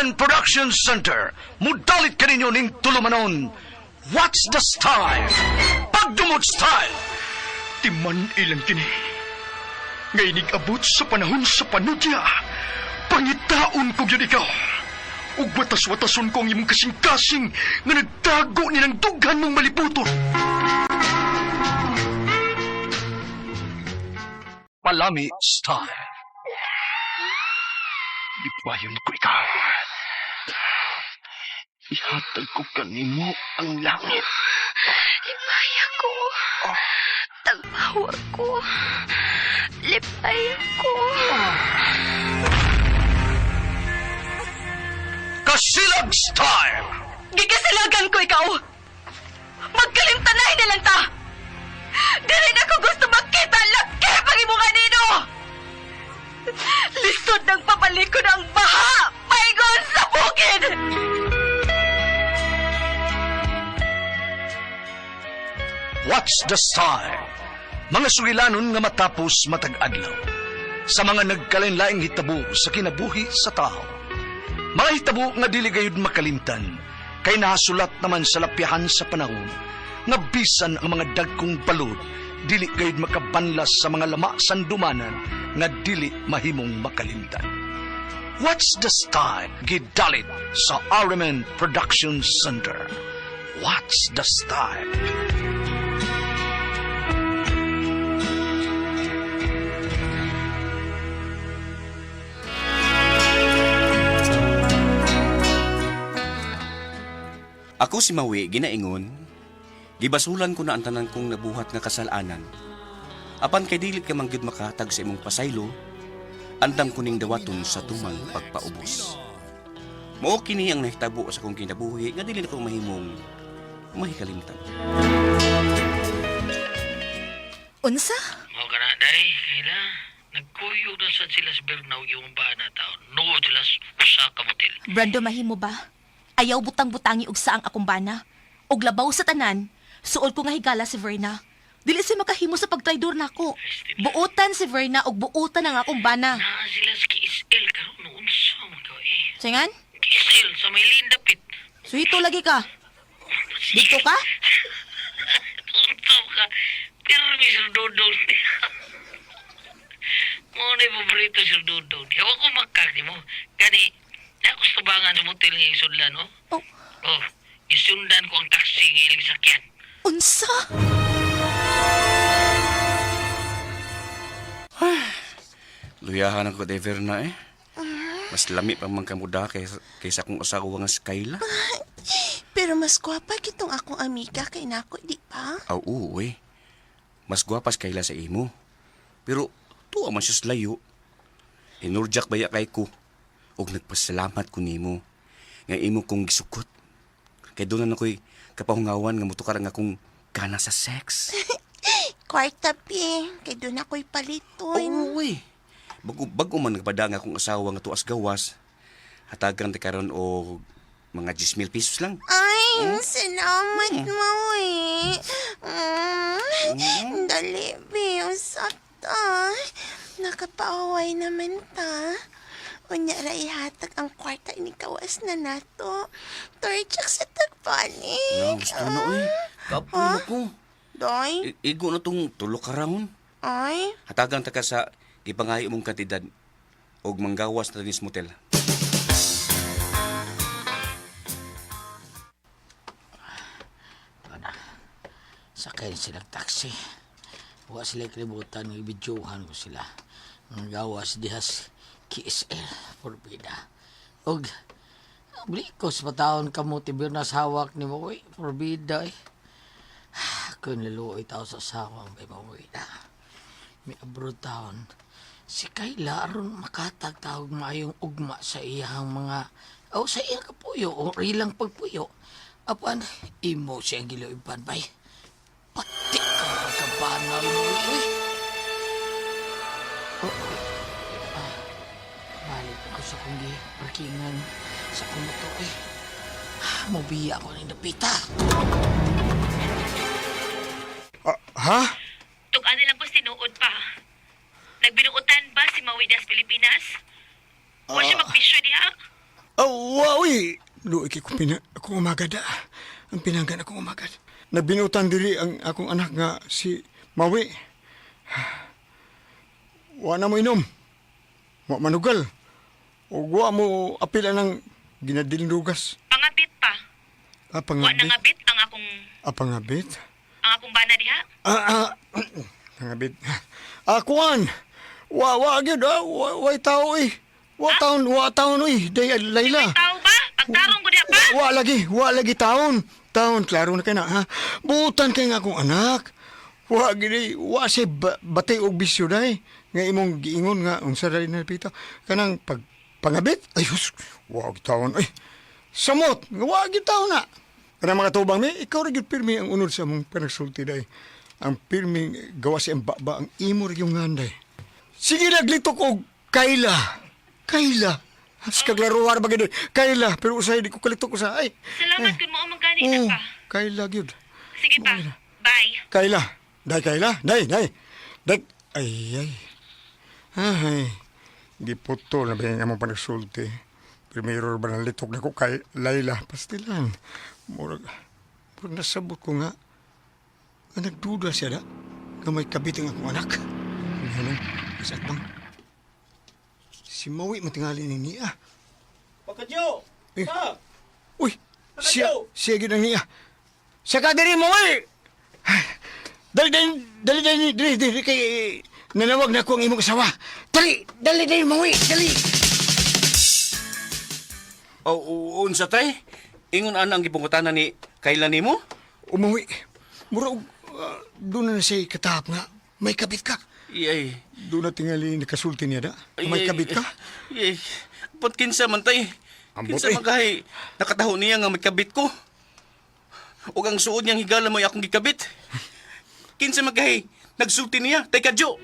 RMN Production Center, mudalit kaninyo ning tulumanon. What's the style? Pagdumot style! Timan ilang kini. Nga inig-abot sa panahon sa panudya, pangitaon ko gyud ikaw. Ug watas-watason ko ang imong kasing-kasing nga nagtago ni ng dughan mong malibuton. Palami style. Lipayon ko ikaw. Ihatag ko kanimo ang langit. Lipay ako. Tagpawa ko. Lipay ako. Kasilag style! Gigasilagan ko ikaw. Magkalimtanay na lang ta. Dili na ko gusto makita laki pang imong anino. Lisod ng papalikod ang baha. Paingon sa bukid. What's the style? Mga sugilanon nga matapos matag adlaw. Sa mga nagkalain-laing hitabo sa kinabuhi sa tao. Mga hitabo nga dili gayud makalimtan, kay nahasulat naman sa lapyahan sa panahon, nga bisan ang mga dagkong balod, dili gayud makabanlas sa mga lama sandumanan nga dili mahimong makalimtan. What's the style? Gidalit sa RMN Production Center. What's the style? Ako si Maui, ginaingon, gibasulan ko na ang tanan kong nabuhat nga kasalanan. Apan kay dili ka manggid makahatag sa imong pasaylo, andam ko ning dawaton sa tumang pagpaubos. Mao kini ang nahitabo sa akong kinabuhi nga dili na ko mahimong mahikalimtan. Unsa? Mao ka na, day. Kaila, nagkuyog na sad sila sa Bernau yung bana taon. Nuod sila usa ka motel. Brando, mahimo ba? Ayaw butang-butangi og saang akong bana. Og labaw sa tanan, suol ko nga higala si Verna. Dili siya makahimo sa pagtraidor nako. Buotan si Verna og buotan ang akong bana. Naa sila sa KSL karon noon sa man ka eh. Singan? KSL sa may lindapit. Suhito lagi ka. Dito ka? Unto ka. Pero mi Sir Dodong. Mo na yung paborito Sir Dodong. Hawa ko makak di mo. Gani, nakustubangan sa motel nga isudlan, no? Oh, Oh, isundan ko ang taxi nga ilang sakyan. unsa? Luyahan ako kay Verna eh. Mas lami pa man kamuda kaysa akong asawa nga si Kayla. Pero mas gwapa kitong akong amiga kay nako, di ba? Aw, oo eh. Mas gwapas Kayla sa imo. Pero tuwa man siya sa layo. Inurjak baya kay ko. Og nagpasalamat ko nimo nga imo kong gisukot. Kay doon na ako'y kapahungawan nga motukar ang akong gana sa sex. Kwarta, pi. Kay doon ako'y paliton. Oo eh. Bago man nagpada nga akong asawa nga tuas gawas, hatagan ta karon og mga 10,000 pesos lang. Ay, salamat mo eh. Dali, pi. Usap ta. Nakapaaway naman ta. Unya ra ihatag ang kwarta inikawas na nato. Torchak sa tagbalik. Na, gusto na oy. Kapoy na ko. Doy? Igo na tong tulo ka raon. Ay? Hatagan ta ka sa gipangayo mong kantidad og manggawas na dinis motel. Sakay silang taxi. Wa sila kalibutan nga ibidyohan ko sila. Ang gawas dihas KSL Forbida. Og bliko sa pataon kamo Tibirnas hawak ni mo uy, Forbida eh. Kun laluoy tao sa sawang bay mauwi na. May abroad taon. Si Kayla aron makatag tawag maayong ugma sa iyang mga o sa iyang kapuyo o ilang pagpuyo. Apan imo siya ang giluiban bay. Pati ka pagkabanal mo, uy. Oh, ah, balik ako sa kong parkingan sa akong motor, eh. Ah, Mobiya ako ng napita. Ha? Tug-an lang ko sinuod pa. Nagbinuutan ba si Maui das Pilipinas? Wa siya magpisyo diha? Oh, wow, uy. Luoy kay kong pina, akong umagad, ah. Ang pinanggan akong umagad. Nagbinutan diri ang akong anak nga si Mawi. Wa na mo inom. Wa manugal. O wa mo apila ng ginadildugas. Pangabit pa. Ah, Wa pangabit. nangabit ang akong Ah, pangabit. ang akong bana diha. Ah, ah, pangabit. Ah, kuan. Wa, wa, gyud, ah. Wa, wa tao, eh. Wa taon, wa taon, uy. Day, Layla. Tao ba? Pagtarong ko diha pa. Wa lagi, wa lagi taon. Taon, klaro na kay na, ha? Butan kay nga akong anak. Wa gini, wa siya batay og bisyo day. Nga imong giingon nga unsa dali na pita. Kanang pag pangabit, ay hus, wa og taon ay. Samot, nga wa gyud taon na. Kanang mga tubang mi, ikaw ra gyud pirmi ang unod sa among panagsulti day. Ang pirmi gawa sa iyang baba ang imo ra gyud nganday. Sige naglitok og kaila. Kaila. Has kaglaruar ba gyud? Kaila, pero usay di ko kalitok usahay. Salamat kun mao man gani na Oh, pa. kaila gyud. Sige pa. Bye. Kaila. Day kaila, day, day. Day. Ay ay. Ay. Giputo na ba yung among panagsulti. Primero ba ng litok na ko kay Laila Pastilan. Murag, murag nasabot ko nga. Nga nagduda siya da. Nga may kabit ang akong anak. Nga sa atbang. Si Maui matingali ni niya. Pakadyo! Eh. Pa! Uy, siya, siya gid ang niya. Siya ka diri mo, uy! Dali, dali, dali, dali, dali, dali, kay nanawag na ko ang imong asawa. Dali, dali, dali, mo, uy, dali. Oh, unsa tay? Ingon ana ang gipungutana ni Kayla nimo? Umuwi. Mura, og, doon na siya katahap nga. May kabit ka. Iyay. Doon na tingali nakasulti niya da. May kabit ka. Iyay. Ba't kinsa man tay? Ambot, Kinsa eh. man kahay nakataho niya nga may kabit ko. Ug ang suod niyang higala mo'y akong gikabit. Kinsa man kahay nagsulti niya tay kadyo.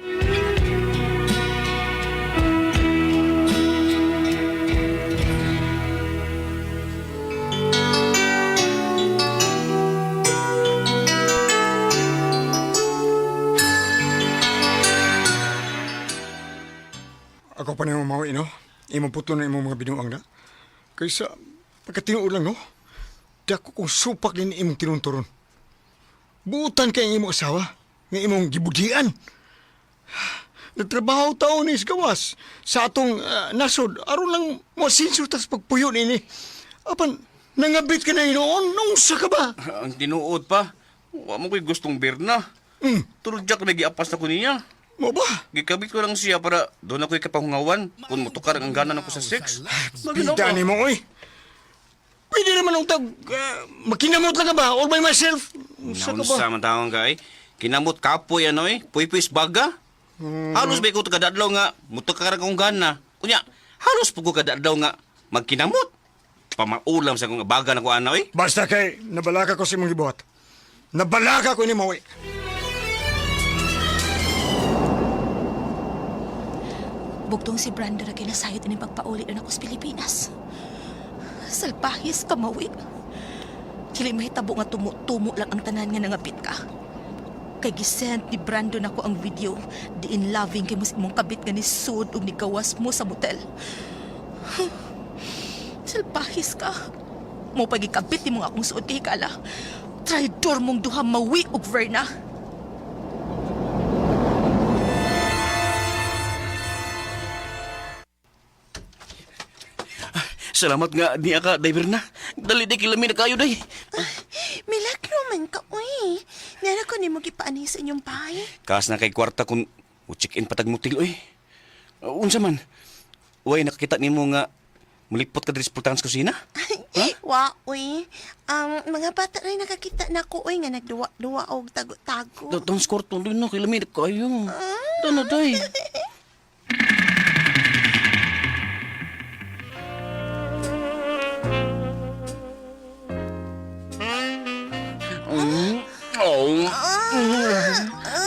Ako pa nimo mawi, no? Imong puto na imong mga binuang na. Kaysa, pagkatinuod lang, no? Dako kong supak din imong tinunturon. Buutan kay ang imong asawa, nga imong gibudian. Nagtrabaho taon ni gawas sa atong nasod, aron lang mo sinso tas pagpuyo nini. Apan, nangabit ka na inoon, nung sa ka ba? Ang tinuod pa. Wa mo ko'y gustong birna. Tulad Jack may giapas na ko niya. Mo ba? Gikabit ko lang siya para doon ako'y kapahungawan kung mutukar ang gana ko sa sex. Bida ni mo, oy. Pwede naman ang tag, makinamot lang ka ba? All by myself. Unsa ka ba? Naunsa man taong ka eh. Kinamot kapoy ano eh. Puy-puy baga. Halos ba ko kadadlaw nga mutukar akong gana. Kunya, halos po ko kadadlaw nga magkinamot. Pamaulam sa kong baga na ko ano eh. Basta kay nabalaka ko sa imong gibuhat. Nabalaka ko ni Maui. Bugtong si Brando na kinasayot ini pagpauli na ako sa Pilipinas. Salpahis ka, Mawi. Dili mahitabo nga tumo-tumo lang ang tanan nga nangabit ka. Kay gisend ni Brandon ako ang video diin loving kay mas imong kabit nga ni sud ug nigawas mo sa motel. Salpahis ka. Mo pagikabit nimo nga akong suod kay higala. Traidor mong duha Mawi ug Verna. Salamat nga niya ka, driver na. Dali di kilami na kayo day. Milagro man ka, uy. Nara ko nimo gipaanhi sa inyong bahay. Kas na kay kwarta kung o check-in patag motel oy. Unsa man? Uy, nakakita nimo nga mulipot ka diri sa pultahan sa kusina? Wa, uy. Ang mga bata rin nakakita na ko, uy, nga nagduwa-duwa og tago-tago. Datang sa kwarto doon na kilami na kayo. Doon na day. Oh.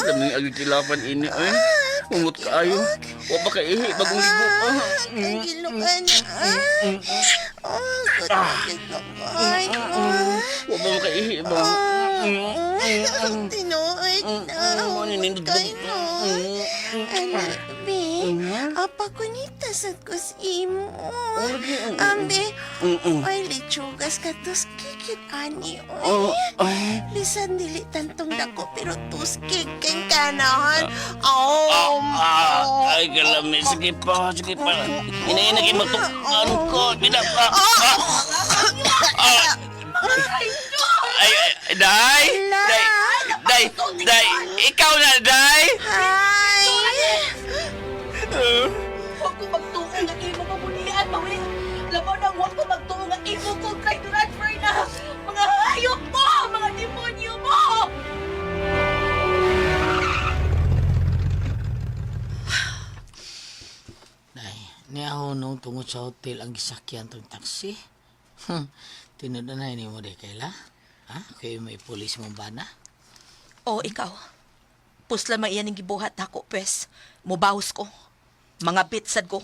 Dami ang tilapan ini ay. Umot kaayo. Wa pa ka ihi bagong ligo pa. Kagilukan na. Oh, good na. Ay, Wa ba makaihi ba? Tinuod na. Nindot. Kay no. Anak, be. Apa ko ni tasad ko sa imo. Ambe. Ay, lechugas ka tuskikit ani. Oy. Bisan dili tantong dako pero tuskik kang kanahan. Oh. Ah, ay, kalami. Sige pa, sige pa. Inainag imatukan ko. Bina, ah, ah, ah. Ay, ay, day! Day! Day! Day! Ikaw na, Day! Hi. Huwag ko magtuo nga imo kamunian, Mawi. Labaw na huwag ko magtuo nga imo kong traidoran, Verna. Mga hayop mo! Mga demonyo mo! Nay, niya nung tungod sa hotel ang gisakyan tong taxi. Tinud na ni mo di kaila. Ha? Kay may pulis mong bana? O, ikaw. Pusla man iyan ang gibuhat nako, pwes. Mubahos ko. Mga bitsad ko.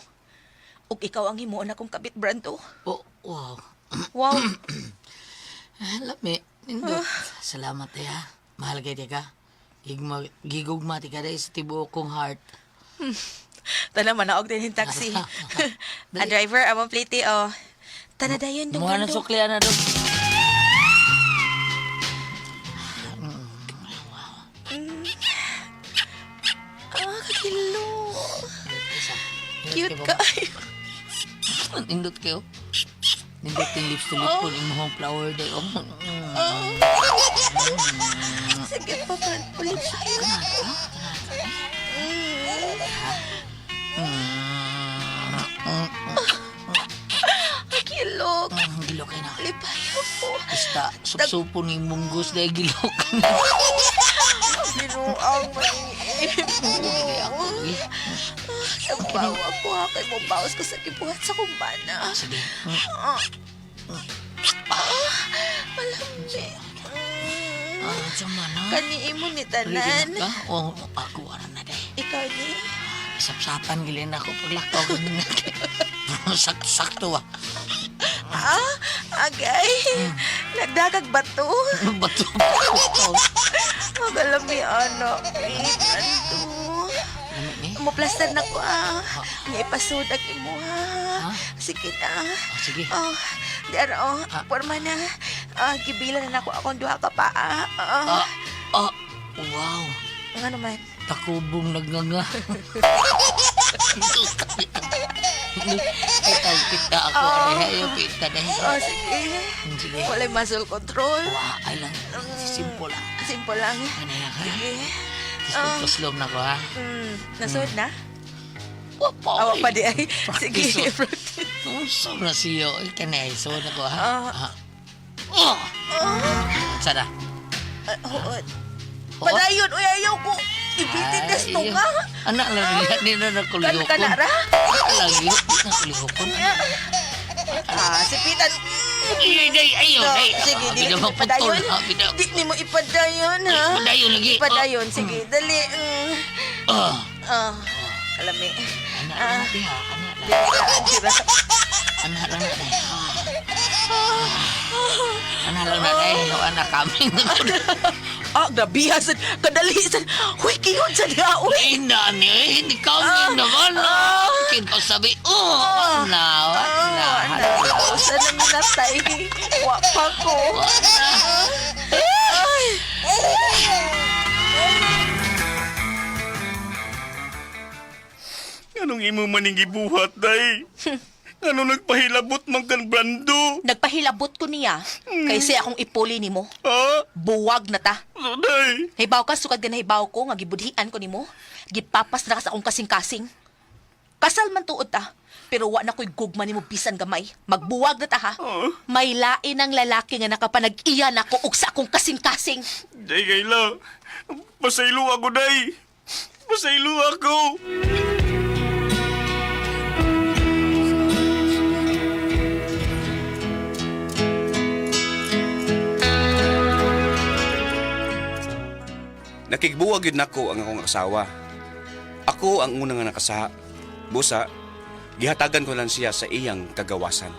Ug ikaw ang himuon akong kabit, Brando. Oh, wow. Wow. Ah, Lami, nindot. Salamat eh ha. Mahal kay ka. Gigma, gigugma ti ka dahil sa tibuok kong heart. Tana, manaog din yung taxi. A driver, among plate, oh. Tana dayon, dong, Mukha ng Brando. suklian na dong. Ah, kakilo. Cute ka. Nindot kayo. Nindot yung lips to lips ko. Imong flower day. Oh. Sige pa, ulit siya. Kakilo. Gilo kayo na. Lipayo po. Basta, supsupo ni munggus dahil gilo ka na. Binuang Kaya ako, eh. Nagbawa ko ha, kay mo bawas ko sa gibuhat sa kumbana. Sige. Malamig. Ah, sama na. Kani imo ni Ready tanan. na ka? O, ako ara na day. Ikaw ni. Sapsapan gilin ako paglakaw ko nina. Sakto-sakto ah. Ah, agay. Nagdagag bato. Bato. Magalami anak. Ito. Lami ni. Mo plaster na ko ah. Nga ipasudag imo ha. Ha? Sige na. Ah, sige. Oh, di ara oh. Ah. Porma na. Ah, gibila na nako akong duha ka paa. Ah, Ah, ah, wow. nga naman. Takubong nagnganga. Ay, tawag kita ako. Oh. Ay, pita dahil. Oh, sige. Sige. Walay muscle control. Wah, ay lang. Simple lang. Simple lang. Ano lang, ha? Sige. Tuslom na ko, ha? Nasuod na? Wa pa. Awa pa di ay. Sige. Practice. Tuslom na siyo. Ay, kanay. Suod na ko, ha? Ah. Ah. Oh! Sana. Ah, Huot. Padayon, uy, ayaw ko. Ibitin Ay, des to nga. Anak lang niya, di na nakulihokon. Kana ra? Lagi, di na kulihokon. Ah, sipitan. Ay, ay, ay, No, ay, sige, ah, dili bida mo maputol, ipadayon. ah, bida. Di ni mo ipadayon, ha? Ipadayon lagi. Ipadayon, sige, dali. Ah, Ah, alami. anak lang na, diha, anak lang. Dira. Anak lang na, day. Ah. Anak lang na, day. O, anak kami. Ah, grabiha sad. Kadali sad. Huy, kihon sad ha. Uy. Ay, nani, eh, hindi kami naman. Ah, Kinto sabi, oh, na, na, Ah, na. Sana minatay. Wa pa ko. na. Ay. Anong imo maning gibuhat, Day? Anong nagpahilabot man kan Brando? Nagpahilabot ko niya. Kaysa akong ipuli nimo. Ha? Buwag na ta. Day! Hibaw ka, sukad ka na hibaw ko, nga gibudhian ko nimo. Gipapas na ka sa akong kasing-kasing. Kasal man tuod ta, pero wa na ko'y gugma nimo bisan gamay. Magbuwag na ta ha. Oh. May lain ang lalaki nga nakapanag-iya nako og sa akong kasing-kasing. Day, Kayla. Pasaylo ako, Day. Pasaylo ako. Nakigbuwag yun nako ang akong asawa. Ako ang una nga nakasaha. Busa, gihatagan ko lang siya sa iyang kagawasan.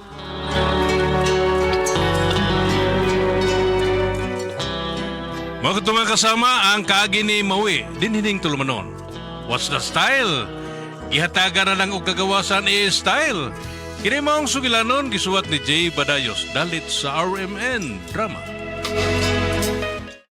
Mga katong kasama ang kaagi ni Maui, dinhining tulumanon. What's the style? Gihatagan na lang og kagawasan i style. Kini maong sugilanon gisuwat ni Jay Badayos dalit sa RMN Drama.